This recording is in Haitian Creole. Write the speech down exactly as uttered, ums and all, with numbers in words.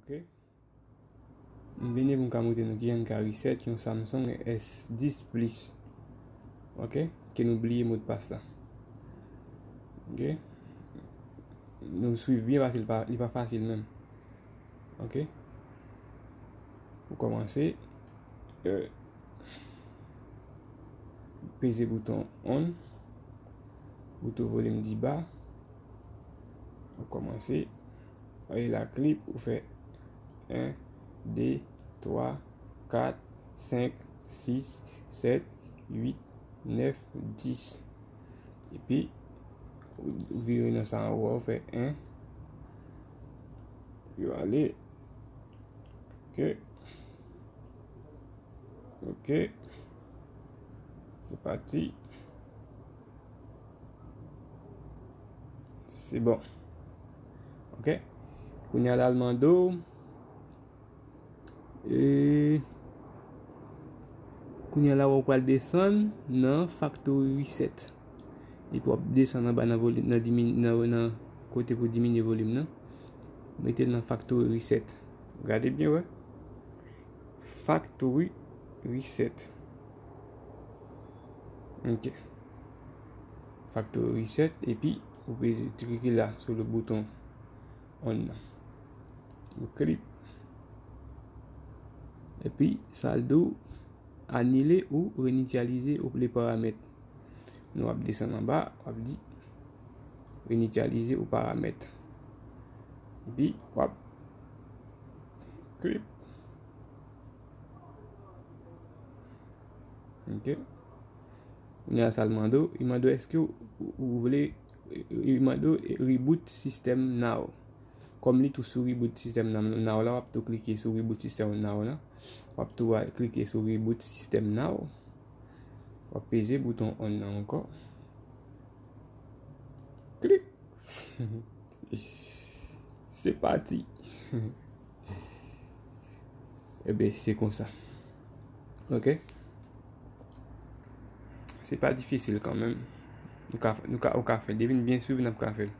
Ok. M vini pou m ka montre nou kijan n ka reset yon Samsung S dis Plus. Ok. Ke nou bliye modpas la. Ok. Nou swiv byen paske li pa, li pa fasil menm. Ok. Pou kòmanse, euh, peze bouton on, bouton volim di ba. Ou kòmanse, ale la klip, ou fè en, de, twa, kat, senk, sis, sèt, uit, nèf, dis. Epi, ou, ou vire nan sa anwo a, ou fè en. Yo ale. Ok. Ok. Se pati. Se bon. Ok. Kounye a la l mande w. E kounye a la w pral desann nan factory reset. Epi w ap desann anba nan volim, nan dimin-, nan, nan kote pou diminye volim nan. Mete l nan factory reset. Gade byen, wè. Factory reset. Ok. Factory reset, epi ou peze klike la sou le bouton on nan. Ou klik. Epi, sa l di w, anile ou reinitialize ou le paramèt. Nou ap desann anba, w ap di reinitialize ou paramèt. Epi, w ap klik. Ok. Kounye a sa l mande w, li mande w èske w, ou, ou vle, li mande w reboot system now. Kòm li tou sou reboot system nan, now la, w ap tou klike sou reboot system now la. W ap tou al klike sou reboot system now. W ap peze bouton on nan ankò. Klik. Se pati. Ebyen, se konsa. Ok? Se pa difisil kanmenm. Nou ka, nou ka, ou ka fè. Depi n byen swiv, n ap ka fè l.